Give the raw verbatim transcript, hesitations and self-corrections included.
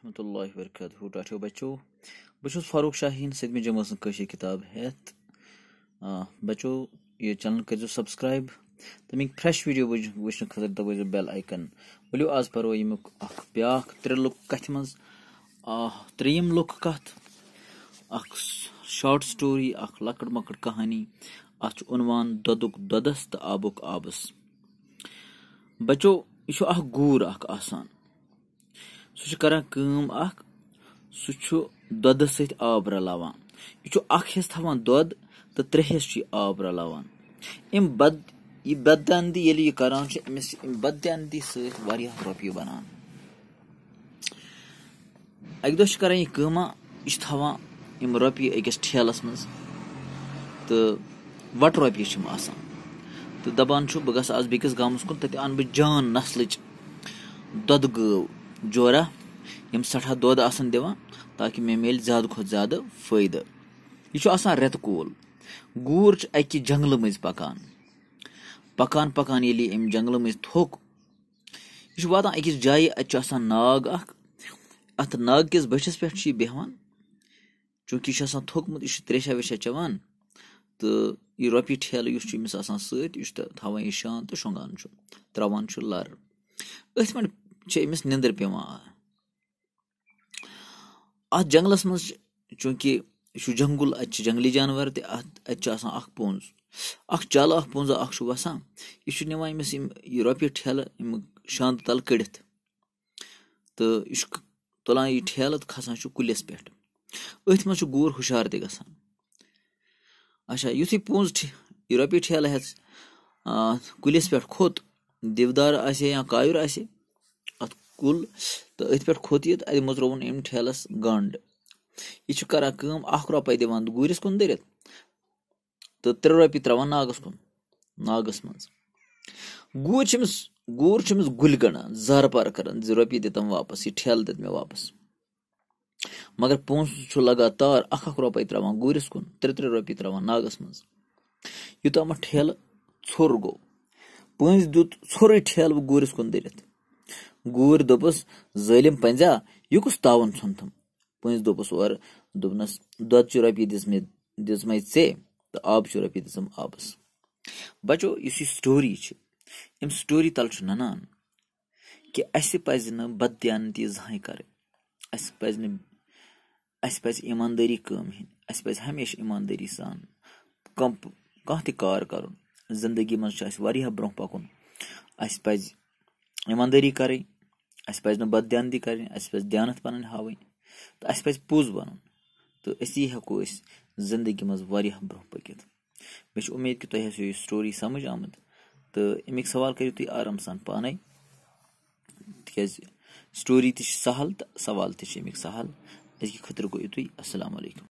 ورحمۃ اللہ وبرکاتہ۔ ٹاٹھیو بچو، بہٕ چھُس فاروق شاہیٖن، سٔتمہِ جمٲژ ہٕنٛز کٲشِر کِتاب ہٮ۪تھ۔ آ، بچو، یہِ channel کٔرۍزیو subscribe۔ تہٕ میٛٲنۍ fresh video وٕچھ-، وٕچھنہٕ خٲطرٕ دبٲیزیو bell icon۔ ؤلِو، آز پَرو ییٚمیُک اَکھ بیٛاکھ ترٛےٚ لُکھ کَتھِ منٛز، آ، ترٛیٚیِم لُکھ کَتھ، اَکھ short story، اَکھ لۄکٕٹ مۄکٕٹ کہانی۔ اَتھ چھُ عنوان دۄدُک دۄدَس تہٕ آبُک آبَس۔ بچو، یہِ چھُ اَکھ گوٗر اَکھ آسان۔ سُہ چھُ کران کٲم اکھ، سُہ چھُ دۄدس سۭتۍ آب رلاوان۔ یہِ چھُ اکھ حصہٕ تھاوان دۄد تہٕ ترٛےٚ حصہٕ چھُ یہِ آب رلاوان۔ أمۍ بد-، یہِ بددیانتی ییٚلہِ یہِ کران چھُ، أمِس چھِ أمۍ بددیانتی سۭتۍ واریاہ رۄپیہِ بنان۔ اَکہِ دۄہ چھُ کران یہِ کٲمہ، یہِ چھُ تھاوان یِم رۄپیہِ أکِس ٹھیلَس منٛز تہٕ وَٹہٕ رۄپیہِ چھِم آسان۔ تہٕ دَپان چھُ، بہٕ گژھٕ آز بیٚکِس گامَس کُن، تَتہِ اَنہٕ بہٕ جان نسلٕچ دۄدٕ گٲو جورہ، یِم سٮ۪ٹھاہ دۄد آسَن دِوان، تاکہِ مےٚ میلہِ زیادٕ کھۄتہٕ زیادٕ فٲیدٕ۔ یہِ چھُ آسان رٮ۪تہٕ کول۔ گوٗر چھُ اَکہِ جنٛگلہٕ مٔنٛزۍ پَکان۔ پَکان پَکان ییٚلہِ یہِ اَمہِ جنٛگلہٕ مٔنٛزۍ تھوٚک، یہِ چھُ واتان أکِس جایہِ، اَتہِ چھُ آسان ناگ اَکھ۔ اَتھ ناگہٕ کِس بٔٹھِس پٮ۪ٹھ چھُ یہِ بیٚہوان۔ چوٗنٛکہِ یہِ چھُ آسان تھوٚکمُت، یہِ چھُ تریشہ ویشہ چٮ۪وان، تہٕ یہِ رۄپیہِ ٹھیلہٕ یُس چھُ أمِس آسان سۭتۍ، یہِ چھُ تھاوان یہِ شانٛد تہٕ شۄنٛگان چھُ، ترٛاوان چھُ لَر۔ أتھۍ پٮ۪ٹھ چھِ أمِس نِندٕر پٮ۪وان۔ اَتھ جنٛگلَس منٛز چھِ، چوٗنٛکہِ یہِ چھُ جنٛگُل، اَتہِ چھِ جنٛگلی جانوَر تہِ، اَتھ، اَتہِ چھُ آسان اَکھ پونٛز، اَکھ چالاکھ پونٛزا اَکھ چھُ وَسان۔ یہِ چھُ نِوان أمِس یِم، یہِ رۄپیہِ ٹھیلہٕ یِم شانٛدٕ تَل کٔڑِتھ۔ تہٕ یہِ چھُ ک-، تُلان یہِ ٹھیلہٕ تہٕ کھسان چھُ کُلِس پٮ۪ٹھ۔ أتھۍ منٛز چھُ گوٗر ہُشار تہِ گژھان۔ اچھا، یُتھُے پونٛز ٹھِ-، یہِ رۄپیہِ ٹھیلہٕ ہٮ۪تھ، آ، کُلِس پٮ۪ٹھ کھوٚت، دِودار آسہِ یا کایُر آسہِ، اَتھ کُل، تہٕ أتھۍ پٮ۪ٹھ کھوٚت یہِ تہٕ اَتہِ مٔژرووُن أمۍ ٹھیلَس گنٛڈ۔ یہِ چھُ کران کٲم، اَکھ رۄپَے دِوان گوٗرِس کُن دٔرِتھ، تہٕ ترٛےٚ رۄپیہِ ترٛاوان ناگَس کُن، ناگَس منٛز۔ گوٗر چھِ أمِس، گوٗر چھِ أمِس گُلۍ گنٛڈان، زارٕ پار کران زِ رۄپیہِ دِتَم واپَس، یہِ ٹھیلہٕ دِتھ مےٚ واپَس۔ مگر پونٛسہٕ چھُ لگاتار اَکھ اَکھ رۄپَے ترٛاوان گوٗرِس کُن، ترٛےٚ ترٛےٚ رۄپیہِ ترٛاوان ناگَس منٛز۔ یوٚتامَتھ ٹھیلہٕ ژھوٚر گوٚو۔ پٔنٛزۍ دیُت ژھوٚرُے ٹھیلہٕ گوٗرِس کُن دٔرِتھ۔ گوٗرۍ دوٚپُس، "ظٲلِم پٔنٛزیا، یہِ کُس تاوَن ژھُنتھم؟" پٔنٛزۍ دوٚپُس اورٕ، دوٚپنَس، "دۄدچہِ رۄپیہِ دِژ مےٚ، دِژمَے ژےٚ، تہٕ آبچہِ رۄپیہِ دِژٕم آبَس۔" بچو، یُس یہِ story چھِ، اَمہِ story تَل چھُ نَنان کہِ اَسہِ پَزِ نہٕ بددیانتی زٕہٕنۍ کَرٕنۍ۔ اَسہِ پَزِ نہٕ، اَسہِ پَزِ ایٖماندٲری کٲم ہیٚنۍ۔ اَسہِ پَزِ ہمیشہِ ایٖماندٲری سان کانٛہہ، کانٛہہ تہِ کار کَرُن۔ زِندگی منٛز چھُ اَسہِ واریاہ برٛونٛہہ پَکُن۔ اَسہِ پَزِ ایٖماندٲری کَرٕنۍ، اَسہِ پَزِ نہٕ بددیانتی کَرٕنۍ، اَسہِ پَزِ دیانت پَنٕنۍ ہاوٕنۍ، تہٕ اَسہِ پَزِ پوٚز وَنُن، تہٕ أسی ہٮ۪کو أسۍ زِندگی منٛز واریاہ برٛونٛہہ پٔکِتھ۔ مےٚ چھِ اُمید کہِ تۄہہِ آسیو یہِ story سمجھ آمٕژ، تہٕ اَمِکۍ سوال کٔرِو تُہۍ آرام سان پانَے، تِکیٛازِ story تہِ چھِ سہل تہٕ سوال تہِ چھِ اَمِکۍ سہل۔ أزکہِ خٲطرٕ گوٚو یُتُے۔ السلام علیکم۔